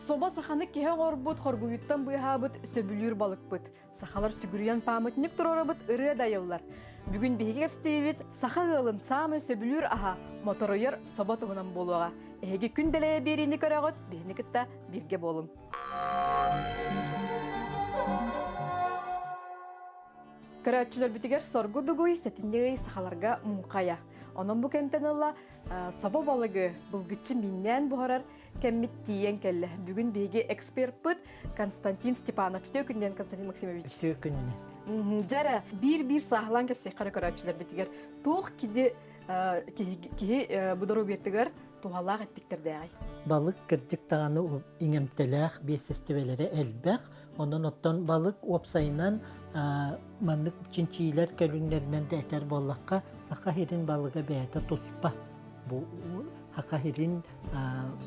Собо саханы киһи оҥорбут, хоргуйуттан быыһаабыт сөбүлүүр балыкпыт. Сахалар сүгүрүйэн памятник туруорабыт ырыа да айыллар. Бүгүн биһиги кэпсэтиибит саха ыалын саамай сөбүлүүр аһа моторуйар собо туһунан буолуоҕа. Эһиги күн дэлэйэ биэриини көрөҕүт, биһини кытта бииргэ буолуҥ. Көрөөччүлэрбитигэр соргу дугуй, сэтинньи ый сахаларга муҥхайа. Онон бу кэмтэн ыла собо балыгы былгыччы мииннээн буһарар кэммит тиийэн кэллэ. Бүгүн биһиги эксперпыт Константин Степанов. Үтүө күнүнэн, Константин Максимович. Үтүө күнүнэн. Дьэрэ, биир-биир сааһылаан кэпсиэххэ эрэ көрөөччүлэрбитигэр туох кини киһи бу доруобуйатыгар туһалаах эттиктэрдээҕий? Балык кырдьык даҕаны иҥэмтэлээх биэссэстибэлэрэ элбэх. Онон оттон балык уопсайынан маннык чинчиилэр көрүҥнэринэн да этэр буоллахха, саха сирин балыга бэйэтэ туспа. Бу саха сирин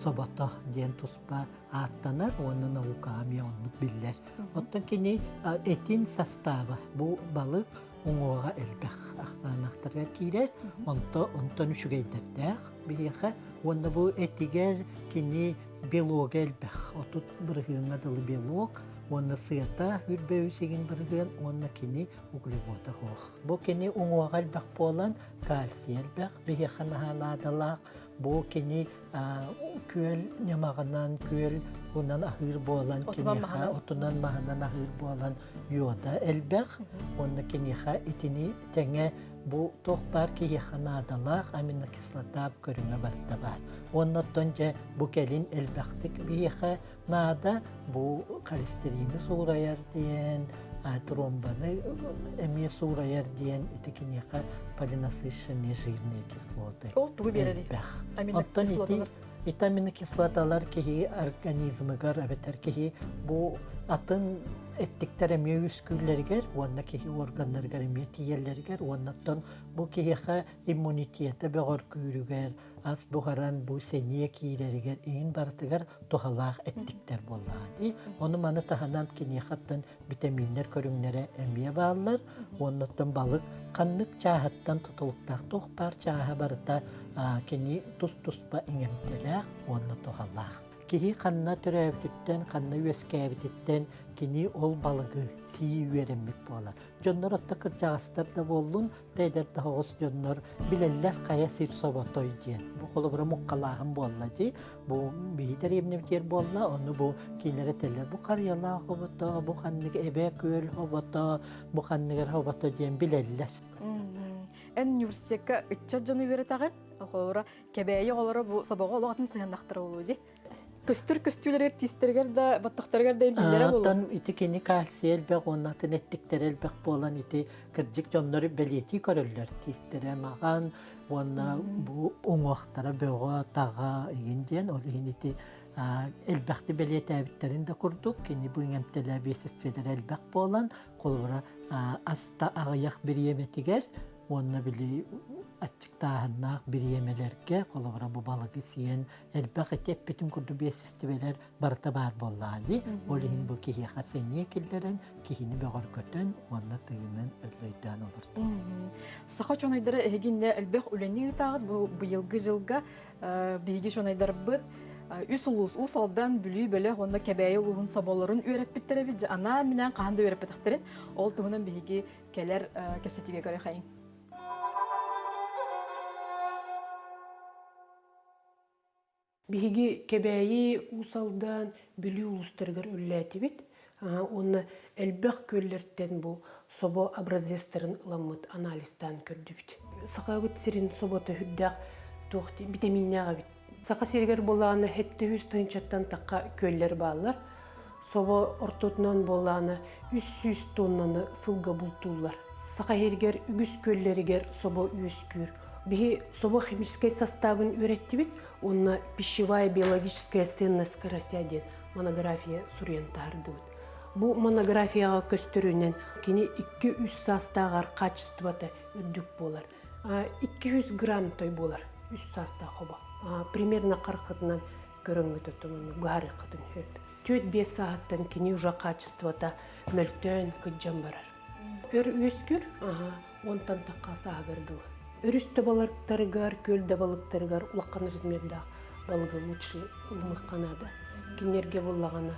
собото диэн туспа ааттанар уонна наукаҕа эмиэ оннук биллэр. Оттон кини этин састааба бу балык уҥуоҕа элбэх ахсааннаахтарыгар киирэр, онто онтон үчүгэйдэрдээх биһиэхэ уонна бу этигэр кини белога элбэх, 30 бырыһыаҥҥа дылы белок уонна сыата үрбэ үсигин бырыһыан уонна кини углевода суох. Бу кини уҥуоҕа элбэх буолан кальций элбэх, биһиэхэ наһаа наадалаах. Бу кини күөл ньамаҕынан, күөл унан аһыыр буолан, киниэхэ отунан маһынан аһыыр буолан йода элбэх уонна киниэхэ итини тэҥэ бу туох баар киһиэхэ наадалаах аминокислота көрүҥэ барыта баар. Уонна оттон дьэ бу кэлин элбэхтик биһиэхэ наада бу холестерины суурайар диэн, тромбаны эмиэ суурайар диэн ити киниэхэ полинасыщенные жирные кислоты Ол тугу биэрэрий? элбэх. Оттон ити ити аминокислоталар киһи организмыгар эбэтэр киһи бу атын эттиктэр эмиэ үөскүүллэригэр уонна киһи органнарыгар эмиэ тиийэллэригэр уонна оттон бу киһиэхэ иммунитета бөҕөргүүрүгэр ас буһаран бу сэниэ киирэригэр иһин барытыгар туһалаах эттиктэр буоллаҕа дии. Ону маны таһынан киниэхэ оттон битэмииннэр көрүҥнэрэ эмиэ бааллар. Уонна оттон балык ханнык чааһыттан тутулуктаах туох баар чааһа барыта кини тус-туспа иҥэмтэлээх уонна туһалаах. Киһи ханна төрөөбүтүттэн, ханна үөскээбититтэн кини ол балыгы сии үөрэммит буолар. Дьоннор отто кырдьаҕастар да буоллун, эдэр да оҕус дьоннор билэллэр хайа сир соботой диэн. Бу холобура муҥхалааһын буолла дии. Бу биһи дэриэбинэбитигэр буолла, ону бу кинилэр этэллэр бу харыйалаах хобото, бу ханнык эбэ күөл хобото, бу ханныгар хобото диэн билэллэр. Эн университекка ыччат дьону үөрэтэҕин, оҕолоро Кэбээйи оҕолоро бу собоҕо олох атын сыһыаннахтара буолуо дии. Көстөр көстүүлэригэр тиистэригэр да, баттахтарыгар да имиллэрэ буолуо. Оттон ити кини кальций элбэх уонна атын эттиктэрэ элбэх буолан ити кырдьык дьоннор бэлиэтии көрөллөр. Тиистэрэ маҕан уонна бу уҥуохтара бөҕө, таҕа игин диэн ол иһин ити элбэхти бэлиэтээбиттэрин да курдук кини бу иҥэмтэлэ биэсэстибэлэрэ элбэх буолан холобура аста аҕыйах бириэмэтигэр уонна били аччыктааһыннаах бириэмэлэргэ холобура бу балыгы сиэн элбэх эти эппитим курдук биэссэстибэлэр барыта баар буоллаҕа дии. Ол иһин бу киһиэхэ сэниэ киллэрэн, киһини бөҕөргөтөн уонна тыынын өллөйдөөн олордо. Саха чонайдара эһигиннэ элбэх үлэни ыытаҕыт бу быйылгы дьылга биһиги чонайдарбыт үс улуус Уус Алдан, Бүлүү бөлөх уонна Кэбээйи улууһун соболорун үөрэппиттэр эбит. Анаан-минээн хаһан да үөрэппэтэхтэрин. Ол туһунан биһиги кэлэр кэпсэтиигэ көрүөхайыҥ. Биһиги Кэбээйи, Уус Алдан, Бүлүү улуустарыгар үлэлээтибит. Уонна элбэх күөллэртэн бу собо образецтарын ыламмыт анализтаан көрдүбүт. Сахабыт сирин собото үрдээх туох битэмииннээх эбит. Саха сиригэр буоллаҕына 700 тыһыынчаттан тахха күөллэр бааллар. Собо ортотунан буоллаҕына 300 тоннаны сылга бултууллар. Саха сиригэр үгүс күөллэригэр собо үөскүүр. Биһи собо химическэй састаабын үөрэттибит уонна пищевая биологическая ценность карася диэн монография суруйан таһардыбыт. Бу монографияҕа көстөрүнэн кини 2-3 саастааҕар качествота үрдүк буолар. 200 грамм той буолар үс саастаах хобо. Примерно харкытынан көрөҥҥүт оттон быһаарыаххытын сөп. 4-5 сааһыттан кини уже качествота мөлтөөн кыдьан барар. Өр үөскүүр, онтон тахха сааһыгар дылы. Өрүс да балыктарыгар, күөл да балыктарыгар улахан размердаах балыгы лучше ылымыахха наада. Кинилэргэ буоллаҕына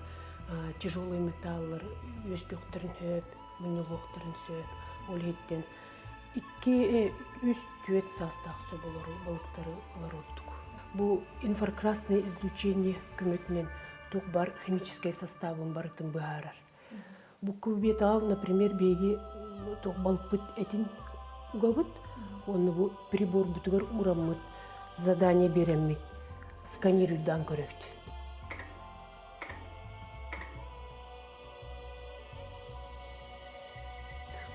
тяжелый металлар үөскүөхтэрин сөп, мунньуллуохтарын сөп. Ол иһиттэн 2 3 4 саастаах соболору балыктары ылар ордук. Бу инфракрасное излучение көмөтүнэн туох баар химическэй составын барытын быһаарар. Бу кубетаҕа, например, биһиги туох балыкпыт этин угабыт, уонна бу приборбутугар уураммыт задание биэрэммит сканируйдаан көрөбүт.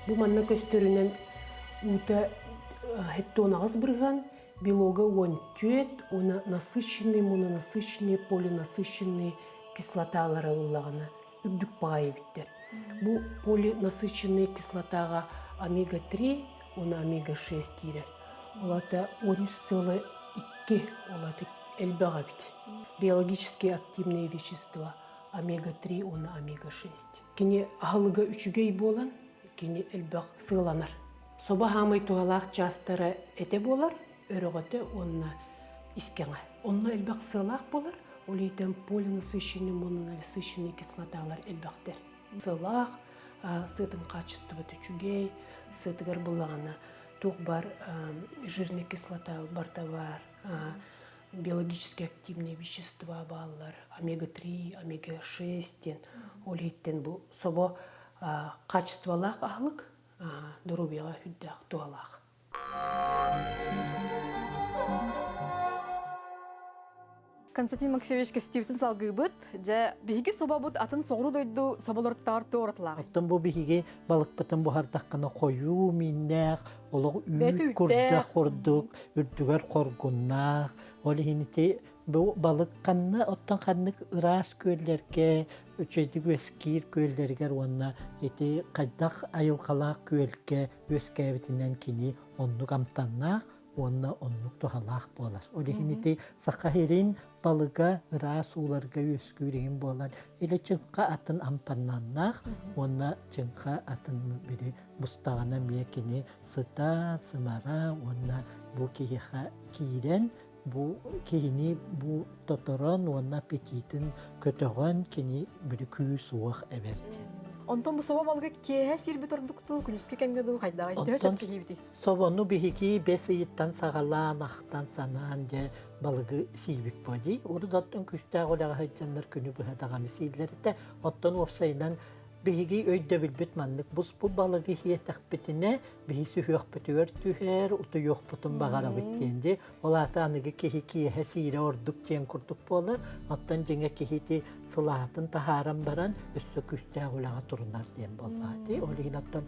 Бу манна көстөрүнэн уута хеттонаҕас бырыһыан, белога 14 уонна насыщенный, мононасыщенный, полинасыщенный кислоталара ыллаҕына үрдүк баҕайы эбиттэр. Бу полинасыщенный кислотаҕа омега-3 уонна омега-6 киирэр. Ол аата 13,2 ол аата элбэх эбит. Биологически активные вещества омега-3 уонна омега-6. Кини аһылыга үчүгэй буолан, кини элбэх сыаланар. Собо хаамай туһалаах чаастара этэ буолар, өрөҕөтө уонна искэҥэ. Онно элбэх сыалаах буолар, ол иһин полинасыщенный, мононасыщенный кислоталар элбэхтэр. Сыалаах, сыатын хаачыстыбата үчүгэй, сыатыгар буллаҕына туох бар жирный кислота барыта баар, биологически активные вещества бааллар, омега-3, омега-6 диэн. Ол иһиттэн бу собо качестволаах аһылык доруобуйаҕа үрдээх туһалаах. Константин Максимович кэстиибитин салгыыбыт. Дьэ, биһиги собобут атын соҕуруу дойду соболоруттаҕар туоратылааҕый? Оттон бу биһиги балыкпытын буһардаххына хойуу мииннээх, олох үүт курдах курдук, үрдүгэр хоргуннаах. Ол иһин ити бу балык ханна оттон ханнык ыраас күөллэргэ, үчүгэйдик үөскиир күөллэригэр уонна ити хайдах айылҕалаах күөлгэ үөскээбитинэн кини оннук амтаннаах уонна оннук туһалаах буолар. Ол иһин ити саха сирин балыга ыраас ууларга үөскүүр иһин буолан или чыҥха атын амтаннаах уонна чыҥха атын били бустаҕына эмиэ кини сыта, сымара уонна бу киһиэхэ киирэн бу киһини бу тоторон уонна аппетитин көтөҕөн кини били күүс-уох эбэр диэн. Онтон бу собо балыгы киэһэ сиирбит ордук дуу, күнүскү кэмҥэ дуу хайдаҕый? Төһө Оттон сөпкө киибитий? собону биһиги бэс ыйыттан саҕалаан, ахтан, санаан дьэ балыгы сиибит буо дии. Урут оттон күүстээх үлэҕэ сылдьаннар күнү быһа даҕаны сииллэр этэ. Оттон уопсайынан биһиги өйдөбүлбүт маннык буспут балыгы сиэтэхпитинэ биһи сүһүөхпүтүгэр түһэр, утуйуохпутун баҕарабыт диэн дии. Ол аата аныгы киһи киэһэ сиирэ ордук диэн курдук буолар. Оттон дьиҥэ киһити сылаатын таһааран баран өссө күүстээх үлэҕэ турунар диэн буоллаҕа дии. Ол иһин оттон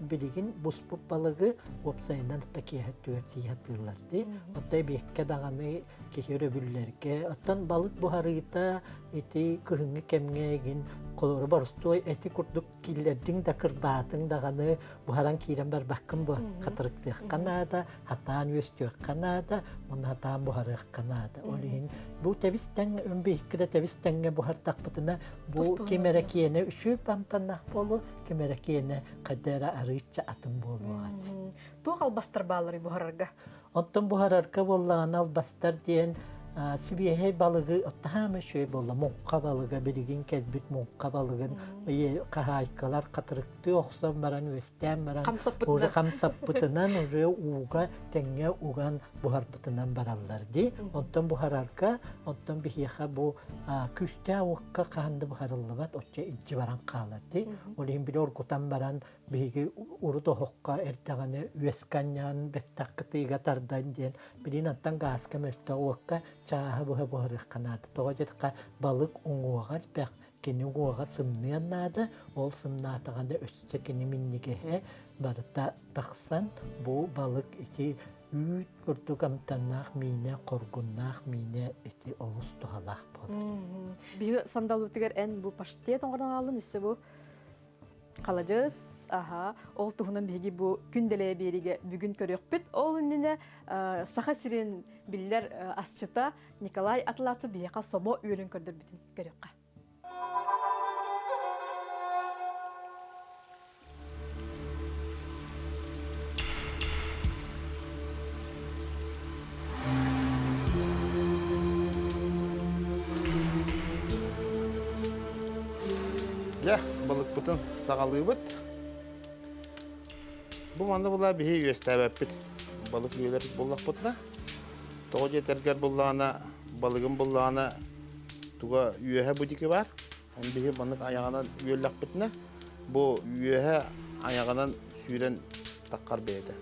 билигин буспут балыгы уопсайынан да киэһэ өттүгэр сии сатыыллар дии. Оттон эбиэккэ даҕаны киһи өрөбүллэргэ оттон балык буһарыыта ити кыһыҥҥы кэмҥэ игин холобура боростуой эти курдук киллэрдиҥ да кырбаатыҥ даҕаны буһаран киирэн барбаккын бу хатырыктыахха наада хатаан үөстүөххэ наада уонна хатаан буһарыахха наада ол иһин бу тэбис тэҥ биһикки да тэбис тэҥҥэ буһартахпытына бу ким эрэ киэнэ үчүгэй амтаннаах буолуо ким эрэ киэнэ хайда эрэ арыычча атын буолуоҕа Туох албастар баалларый буһарарга? Оттон буһарарга буоллаҕына албастар диэн сибиэһэй балыгы оттаһаама үчүгэй буолла муҥха балыга билигин кэлбит муҥха балыгын хаһаайкалар хатырыктыы охсон баран үөстээн баран уже хамсаппытынан уже ууга тэҥҥэ уган буһарбытынан бараллар дии онтон буһарарга оттон биһиэхэ бу күүстээх уокка хаһан да буһарыллыбат оччо илдьи баран хаалар дии ол иһин били оргутан баран биһиги урут оһоххо эрдэҕинэ үөскэ анньан бэттэх кытыыга тардан диэн билигин антан гааска мөлтөх уокка чааһы быһа буһарыахха наада тоҕо диэтэххэ балык уҥуоҕа элбэх кини уҥуоҕа сымныан наада ол сымнаатаҕына өссө кини минньигэһэ барыта тахсан бу балык ити үүт курдук амтаннаах миинэ хоргуннаах миинэ ити олус туһалаах буолар Биһиги сандалыбытыгар эн бу паштет оҥорон аҕаллын өссө бу Халадьыс, аха, ол туһунан биһиги бу күн дэлэйэ биэриигэ бүгүн көрүөхпүт. Ол иннинэ Саха сирин биллэр асчыта Николай Атласов биһиэхэ собо үөлүн көрдөрбүтүн көрүөххэ. Балыкпытын саҕалыыбыт. Бу манна була биһи үөстээбэппит. Балык үөлэр буллахпытына, тоҕо диэтэргэр буллаҕына, балыгын буллаҕына туга үөһэ бу диэки баар. Оны биһи маннык айаҕынан үөллэхпитинэ, бу үөһэ айаҕынан сүүрэн таххар бэйэтэ.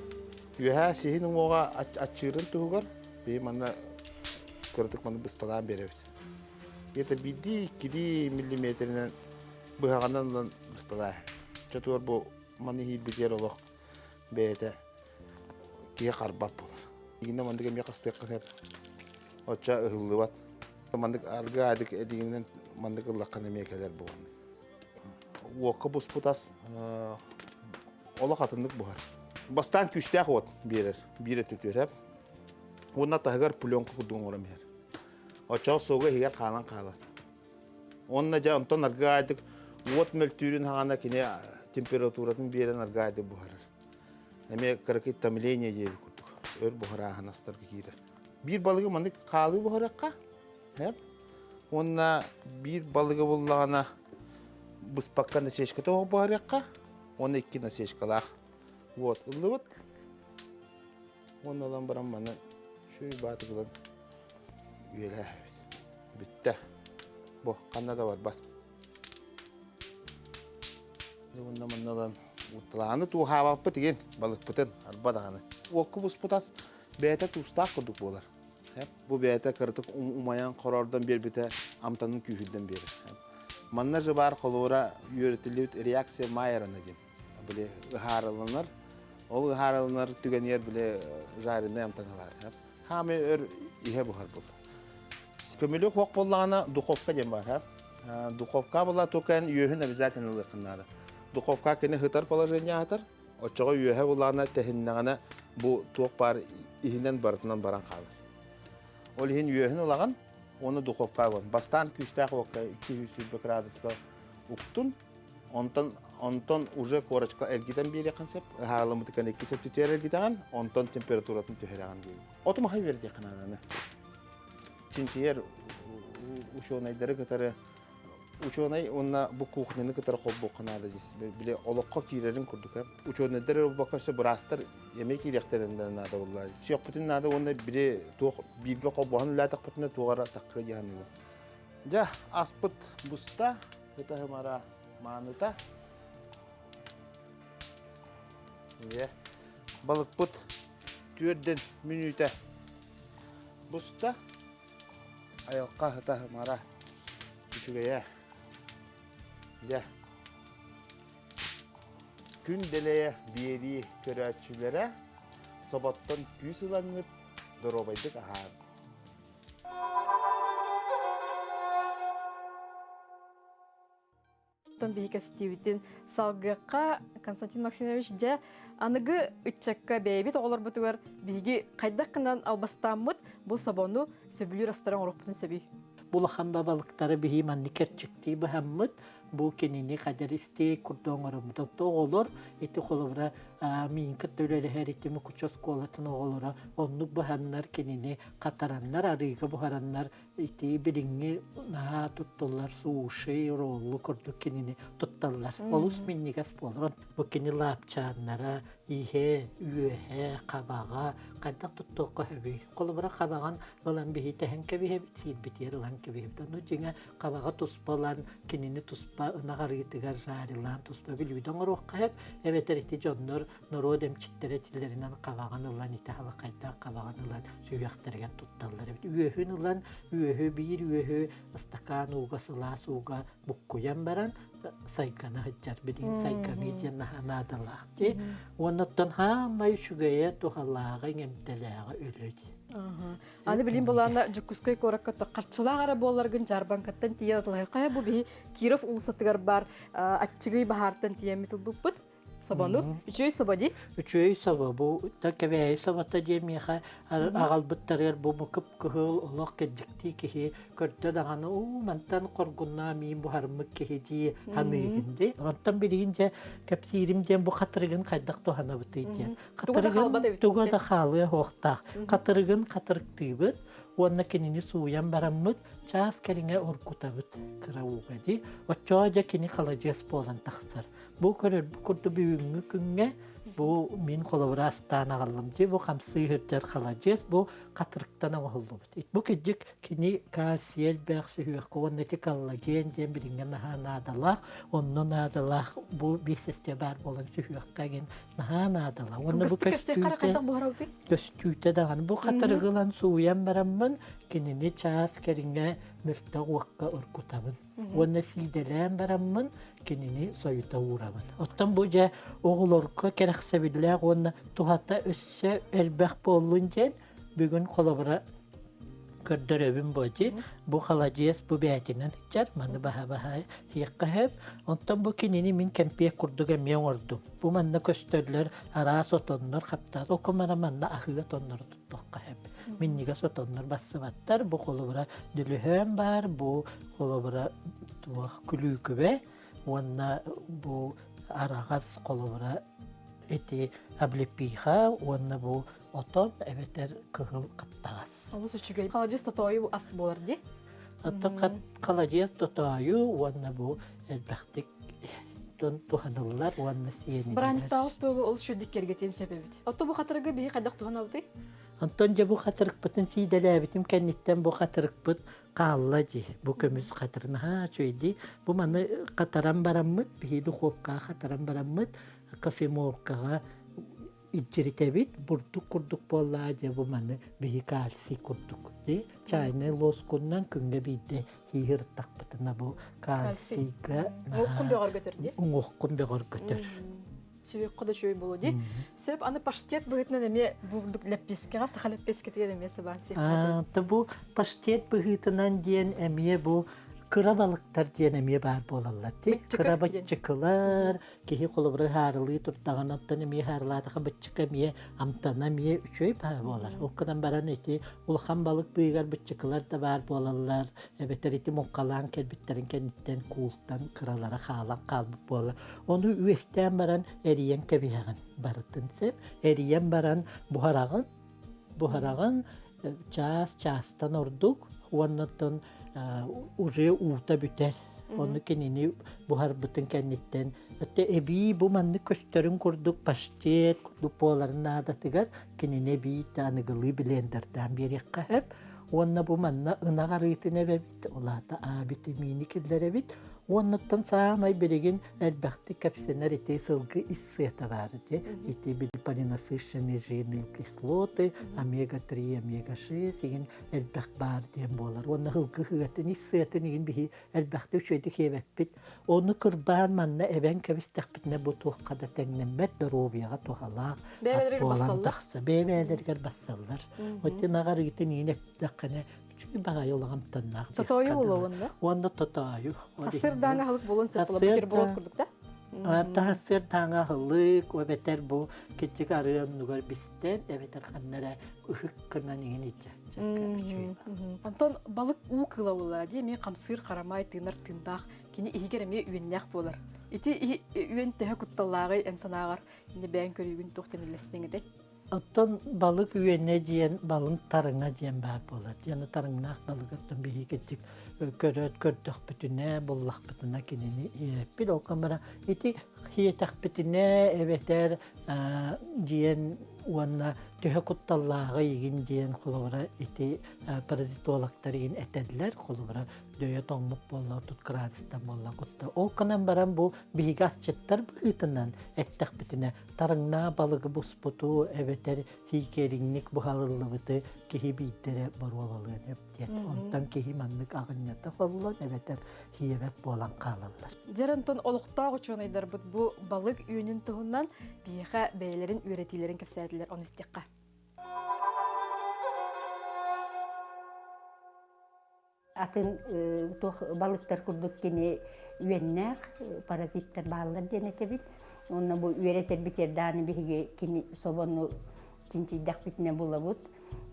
Үөһэ сиһин уҥуоҕа аччыырын туһугар биһи манна кыратык маны бысталаан биэрэбит. Это биирдии-иккилии миллиметринэн быһаҕынан ылан бысталаа. Чотуор бу маны иһиирбитигэр олох бэйэтэ киһи харбат буолар. Игинэ маннык эмиэ хастыахха сөп. Оччо ыһыллыбат. Маннык аргы аадык эдигинэн маннык ыллаххына эмиэ кэлэр буолан. Уокка буспут ас олох атыннык буһар. Бастаан күүстээх уот биэрэр, биир өттү түөрэ. Уонна таһыгар пленка курдук оҥорон иһэр. Оччоҕо суога иһигэр хаалан хаалар. Уонна дьэ онтон аргаайдык уот мөлтүүрүн хаҕана кини температуратын биэрэн аргаайдык буһарар. Эмиэ кыракый томление диэбит курдук өр буһарааһын астарга киирэр. Биир балыгы маннык хаалыы буһарыахха, уонна биир балыгы буллаҕына быспакка насечката буһарыахха, уонна икки насечкалаах. Вот, ыллыбыт. Уонна ылан баран маны үчүгэй баатык ылан үөлээһэбит. Бүттэ. Бу ханна да барбат. Уонна манна ылан утталааны тууһаабаппыт игин балыкпытын арба даҕаны. Уокка буспут ас бэйэтэ туустаах курдук буолар. Бу бэйэтэ кыратык умайан хорордон биэрбитэ амтанын күүһүрдэн биэрэр. Манна же баар холуора үөрэтиллибит реакция Майерана диэн. Били ыһаарыланар. Ол ыһаарыланар түгэнигэр били жареный амтана баар. Хаамай өр иһэ буһар буолар. Көмүлүк уох буоллаҕына духовка диэн баар. Духовка була тукан үөһүн обязательно ылыаххын наада. Духовка кини хытар положение аһатар. Оччоҕо үөһэ буллаҕына тэһиннэҕинэ бу туох баар иһинэн барытынан баран хаалар. Ол иһин үөһүн ылаҕын уонна духовка уган. Бастаан күүстээх уокка 220 градуска уктун. Онтон онтон уже корочка эргитэн биэриэххин сөп. Ыһаарыламмыты икки сөп түтүөр эргитэҕин, онтон температуратын түһэрэҕин диэбит. Оту маһы үөрэтиэххин нааданы. Чинчийэр учуонайдары кытары учуонай уонна бу кухняны кытары холбуохха наада дии. Били олоххо киирэрин курдук. Учуонайдар эрэ буолбакка өссө быраастар эмиэ киириэхтэрин наада буолла. Сүөхпүтүн наада уонна били туох бииргэ холбоһон үлэлээтэхпитинэ туох эрэ таххыа дии саныыбын. Дьэ, аспыт буста, ытаһымара мааныта. Дьэ, балыкпыт түөрдэн мүнүүтэ буста. Айылҕа ытаһымара үчүгэйэ. Дьэ, күн дэлэйэ биэрии көрөөччүлэрэ соботтон күүс ылаҥҥыт доруобайдык аһаан. Оттон биһи көстүүбүтүн салгыахха Константин Максимович дьэ аныгы ыччакка бэйэбит оҕолорбутугар биһиги хайдах гынан албастааммыт бу собону сөбүлүүр астары оҥоруохпутун сөбүй? Бу улахан бабалыктары биһи маннык кэрчиктии быһаммыт, бу кинини хадьар истиэй курдук оҥороммут. Оттон оҕолор ити холобура миин кытта үлэлэһэр ити Мукучу оскуолатын оҕолоро оннук быһаннар кинини хатараннар, арыыга буһараннар ити билиҥҥи наһаа туттуллар суши, роллу курдук кинини тутталлар. Олус минньигэс буолар. Бу кини лаапчааннара, иһэ, үөһэ, хабаҕа хайдах туттуохха сөбүй? Холобура хабаҕын ылан биһи тэһэн кэбиһэбит, сиирбитигэр ылан кэбиһэбит. Ону дьиҥэ хабаҕа туспа ылан, кинини туспа ынах арыытыгар жарилаан туспа бүлүүдэ оҥоруохха сөп. Эбэтэр ити дьоннор норуот эмчиттэрэ этилэринэн хабаҕын ылан ити халахайдаах хабаҕын ылан сүһүөхтэригэр тутталлар эбит. Үөһүн ылан, үөһү биир үөһү ыстакаан ууга сылаас ууга буккуйан баран сайгана сылдьар. Билигин сайганыы диэн наһаа наадалаах дии. Уонна оттон хаамай үчүгэйэ, туһалааҕа, иҥэмтэлээҕэ өлө дии. Аны билин булаана Дьокуускай куоракка харчылаах эрэ буолларгын дьаарбаҥкаттан тиийэн атылаһыахха бу биһи Киров уулуссатыгар баар аччыгый баһаартан тиийэммит ылбыппыт. Собону. Үчүгэй собо дии. Үчүгэй собо. Бу да кэбээйи собото диэн миэхэ аҕалбыттарыгар бу кып-кыһыл олох кэрдиктии киһи көрдө даҕаны уу мантан хоргуннаа миин буһарыммыт киһи дии саныыгын дии. Онтон билигин дьэ кэпсиирим диэн бу хатырыгын хайдах туһанабытый диэн. Хатырыгын туга да хаалыа суохтаах. Хатырыгын хатырыктыыбыт. Уонна кинини сууйан бараммыт чаас кэриҥэ оргутабыт кыра ууга дии. Оччоҕо дьэ кини халадьыас буолан тахсар. Бу көрөрбүт курдук бүгүҥҥү күҥҥэ бу мин холобура астаан аҕаллым дии. Бу хамсыы сылдьар халадьыас бу хатырыктан оҥоһуллубут. Бу кырдьык кини кальций элбэх сүһүөххэ уонна ити коллаген диэн билиҥҥэ наһаа наадалаах. Онно наадалаах бу биэсэстэ баар буолан сүһүөххэ игин наһаа наадалаах. Уонна бу көстүүтэ көстүүтэ даҕаны бу хатырыгы ылан сууйан бараммын кинини чаас кэриҥэ мөлтөх уокка оргутабын. Уонна сиидэлээн бараммын кинини сойута уурабын. Оттон бу дьэ оҕолорго кэрэхсэбиллээх уонна туһата өссө элбэх буоллун диэн бүгүн холобура көрдөрөбүн бу ити. Бу халадьыас бу бээтинэн сылдьар, маны баһа-баһа иһиэххэ сөп. Онтон бу кинини мин кэмпиэт курдук эмиэ оҥордум. Бу манна көстөллөр араас отоннор, хаптаас. Ол мара манна аһыы отоннору туттуохха сөп. Минньигэс отоннор бассыбаттар. Бу холобура дүлүһөөн баар, бу холобура туох күлүүкүбэ уонна бу араҕас холобура ити облепиха уонна бу отон эбэтэр кыһыл хаптаҕас. Олус үчүгэй. Халадьыас тотоойу ас буолар дии. Оттон халадьыас тотоойу уонна бу элбэхтик туһаныллар уонна сиэниллэр. Бырааһынньыктааҕы остуолу олус үчүгдүк киэргэтиэн сөп эбит. Отто бу хатырыгы биһи хайдах туһанабытый? Онтон дьэ бу хатырыкпытын сиидэлээбитим кэнниттэн бу хатырыкпыт хаалла дии. Бу көмүс хатырын наһаа үчүгэй дии. Бу маны хатаран бараммыт, биһи духуопкаҕа хатаран бараммыт, кофемолкаҕа илдьиритэбит, бурдук курдук буоллаа дьэ бу маны биһи кальций курдук дии. Чайнай лоскуннан күҥҥэ биирдэ хииһыртахпытына бу кальцийга Уҥуоххун бөҕөргөтөр дии. Уҥуоххун бөҕөргөтөр. Сүһүөххэ да үчүгэй буолуо дии. Сөп, аны паштет быһыытынан эмиэ бурдук лэппиэскэҕэ, саха лэппиэскэтигэр эмиэ сыбаан сиэххэ. Бу паштет быһыытынан диэн эмиэ бу кыра балыктар диэн эмиэ баар буолаллар дии. Кыра быччыкылар, киһи холобура ыһаарылыы турдаҕына, оттон эмиэ ыһаарылаатаха быччыка эмиэ амтана эмиэ үчүгэй баар буолар. Ол гынан баран ити улахан балык быыһыгар быччыкылар да баар буолаллар, эбэтэр ити муҥхалаан кэлбиттэрин кэнниттэн куултан кыралара хаалан хаалбыт буолар. Ону үөстээн баран эрийэн кэбиһэҕин барытын сөп. Эрийэн баран буһараҕын, буһараҕын чаас чаастан ордук уонна оттон уже уута бүтэр. Ону кинини буһарбытын кэнниттэн өттө эбии бу маннык көстөрүн курдук паштет курдук буоларын наадатыгар кинини эбии аныгылыы блендердаан биэриэххэ сөп. Уонна бу манна ынах арыытын эбэбит, ол аата А битэмиини киллэрэбит. Уоннаттан саамай билигин элбэхтик кэпсэнэр ити сылгы ис сыата баар ити. Ити били полинасыщенные жирные кислоты, омега-3, омега-6 игин элбэх баар диэн буолар. Уонна сылгы сыатын, ис сыатын игин биһи элбэхтик үчүгэйдик сиэбэппит. Ону кырбаан манна эбэн кэбистэхпитинэ бу туохха да тэҥнэммэт доруобуйаҕа туһалаах ас буолан тахса. Бэйэ-бэйэлэригэр бассаллар. Оттон аҕарыытын иин эптэххинэ үчүгэй баҕайы улаҕамтаннаах Тотоойу буолуон да? Уонна тотоойу. Сырдааҥа аһылык буолуон сөп була бутерброд курдук да? Таһа сырдааҥа аһылык, эбэтэр бу киччик арыы оннугар бистэн, эбэтэр ханна эрэ ыһык гынан иҥин иччэ. Онтон балык уу кыыла буолла дии эмиэ хамсыыр харамай тыынар тыындаах кини иһигэр эмиэ үөннээх буолар. Ити үөн төһө кутталлааҕый эн санааҕар инне бэйэҥ көрүүгүн туох диэн үллэстиэҥ этэй? Оттон балык үөнэ диэн балык тарыҥа диэн баар буолар. Диэн тарыҥнаах балыгы оттон биһиги көрөөт көрдөхпүтүнэ, буллахпытына кинини иэппит. Ол гынан ити хиэтэхпитинэ эбэтэр диэн уонна төһө кутталлааҕы игин диэн холобура ити паразитологтар игин этэллэр. Холобура дөйө тоҥмут буолла, тут градустан буолла кутта. Ол гынан баран бу биһиги асчыттар быһыытынан эттэхпитинэ тарыҥнаа балыгы буспуту эбэтэр хиикэриҥник буһарыллыбыты киһи биирдэрэ боруобалыан сөп диэн. Онтон киһи маннык аҕынньата холлон эбэтэр хиэбэт буолан хаалаллар. Дьэр онтон олохтоох учуонайдарбыт бу балык үөнүн туһунан биһиэхэ бэйэлэрин үөрэтиилэрин кэпсээтилэр, ону истиэххэ. Атын туох балыктар курдук кини үөннээх паразиттар бааллар диэн этэбит. Уонна бу үөрэтэрбит дааны биһиги кини собону чинчийдэхпитинэ булабыт.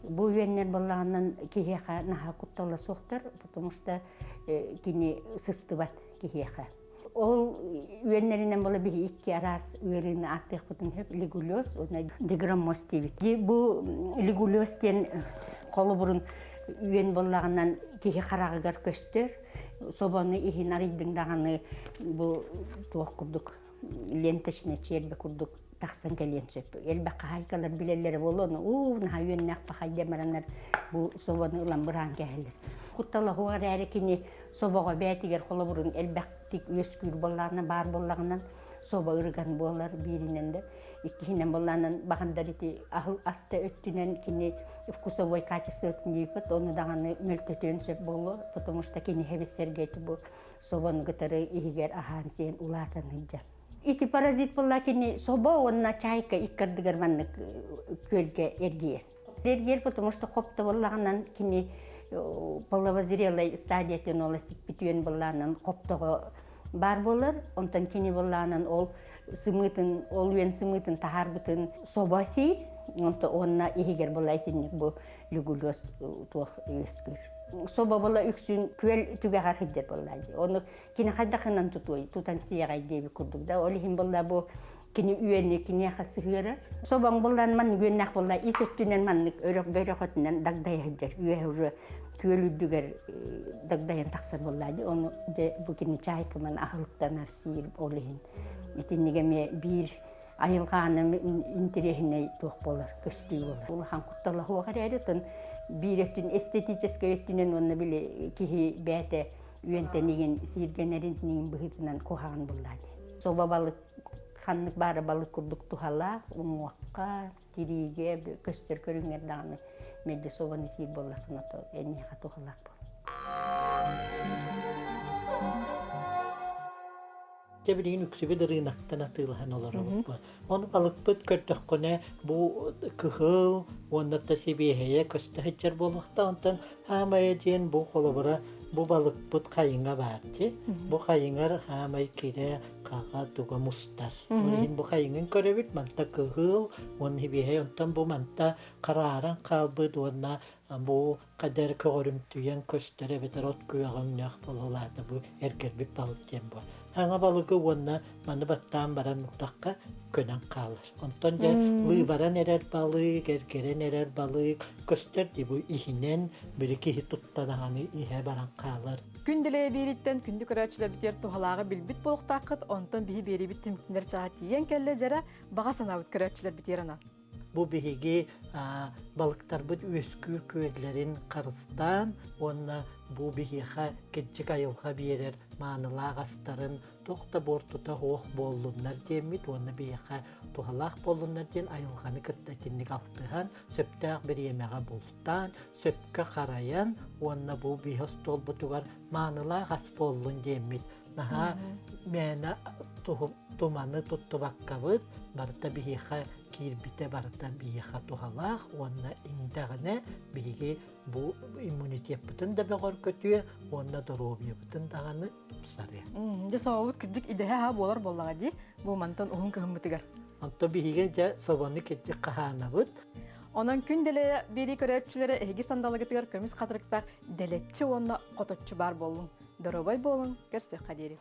Бу үөннэр баллаҕынан киһиэхэ наһаа куттала суохтар, потому что кини сыстыбат киһиэхэ. Ол үөннэринэн була биһи икки араас ыарыыны ааттыахпытын сөп лигулез уонна деграммоз диэбит. Бу лигулез диэн холобурун үөн буоллаҕынан киһи хараҕыгар көстөр. Собону иһин арыйдыҥ даҕаны бу туох курдук ленточный червь курдук тахсан кэлиэн сөп. Элбэх хаһаайкалар билэллэрэ буолуо, уу наһаа үөннээх пахай диэн бараннар бу собону ылан быраан кээһэллэр. Куттала суох эрээри кини собоҕо бээтигэр холобурун элбэхтик үөскүүр буоллаҕына баар буоллаҕынан собо ырыган буолар бииринэн да иккиһинэн буоллаанан баҕандар ити аһыл аста өттүнэн кини вкусовой качествотын диэбиппит ону даҕаны мөлтөтүөн сөп буолуо потому что кини хэбис-сэргэ бу собону кытары иһигэр аһаан сиэн улаатан сылдьар. Ити паразит буолла кини собо уонна чайка икки ардыгар маннык күөлгэ эргийэр. Эргийэр потому что хопто буоллаҕынан кини половозрелой стадиятын ол сиппит үөн буоллаанан хоптоҕо баар буолар. Онтон кини буоллаанан ол сымыытын, ол үөн сымыытын таһаарбытын собо сиир. Онто уонна иһигэр була итинник бу лигулез туох үөскүүр. Собо була үксүн күөл түгэҕэр сылдьар буолла дии. Ону кини хайдахынан тутуой, тутан сиэҕэй диэбит курдук да. Ол иһин буолла бу кини үөнү киниэхэ сыһыарар. Собоҥ буллан маннык үөннээх буолла ис өттүнэн маннык өрөх бөрөх өттүнэн дагдайа сылдьар. Үөһэ уже күөл үрдүгэр дагдайан тахсар буолла дии. Ону дьэ бу кини чайкаман аһылыктанар сиир ол иһин. Итинник эмиэ биир айылҕааны интэриэһинэй туох буолар, көстүү буолар. Улахан куттала суох эрээри, оттон биир өттүн эстетическэй өттүнэн уонна били киһи бэйэтэ үөнтэнигин, сииргэнэрин тинигин быһыытынан куһаҕан буллаа дии. Собо балык ханнык баара балык курдук туһалаах, уҥуохха, тириигэ көстөр көрүҥэр даҕаны мэлдьи собону сиир буоллаххына, то эйиэхэ туһалаах буолар. Дьэ билигин үксүбүт ырыынактан атыылаһан олоробут. Ону балыкпыт көрдөххүнэ бу кыһыл уонна да сибиэһэйэ көстө сылдьар буолуохтаах. Онтон хаамайа диэн бу холобура бу балыкпыт хайыҥа баар дии. Бу хайыҥар хаамай кирэ, хаҕа, туга мустар. Ол иһин бу хайыҥын көрөбүт, манта кыһыл уонна сибиэһэй, онтон бу манта харааран хаалбыт уонна бу Кадер көҕөрүмтүйэн көстөр эбэтэр от күөҕэ өҥнөөх буолалаата бу эргэрбит балык диэн буол. Хаҥа балыгы уонна маны баттаан баран уктахха көнөн хаалар. Онтон дьэ лыыбаран эрэр балык, эргэрэн эрэр балык көстөр дии бу иһинэн били киһи туттанаҕаны иһэ баран хаалар. Күн дэлэйэ биэрииттэн күндү көрөөччүлэрбитигэр туһалааҕы билбит буолуохтааххыт, онтон биһи биэриибит түмүктэнэр чааһа тиийэн кэллэ дьэрэ баҕа санаабыт көрөөччүлэрбитигэр анаан. Бу биһиги балыктарбыт үөскүүр күөллэрин харыстаан уонна бу биһиэхэ кырдьык айылҕа биэрэр маанылаах астарын туох да буортута суох буоллуннар диэммит уонна биһиэхэ туһалаах буоллуннар диэн айылҕаны кытта итинник алтыһан, сөптөөх бириэмэҕэ бултаан, сөпкө харайан уонна бу биһи остуолбутугар маанылаах ас буоллун диэммит наһаа мээнэ туманы туттубаккабыт барыта биһиэхэ киирбитэ барыта биһиэхэ туһалаах уонна иҥдэҕинэ биһиги бу иммунитеппытын да бөҕөргөтүө уонна доруобуйабытын даҕаны тупсарыа. Дьэ собобут кырдьык идэһэ аһа буолар буоллаҕа дии бу мантан уһун кыһыммытыгар. Онто биһиги дьэ собону кырдьык хаһаанабыт. Онон күн дэлэйэ биэрии көрөөччүлэрэ эһиги сандалыгытыгар көмүс хатырыктаах дэлэччи уонна хоточчу баар буоллун. Доруобай буолуҥ, көрсүөххэ диэри.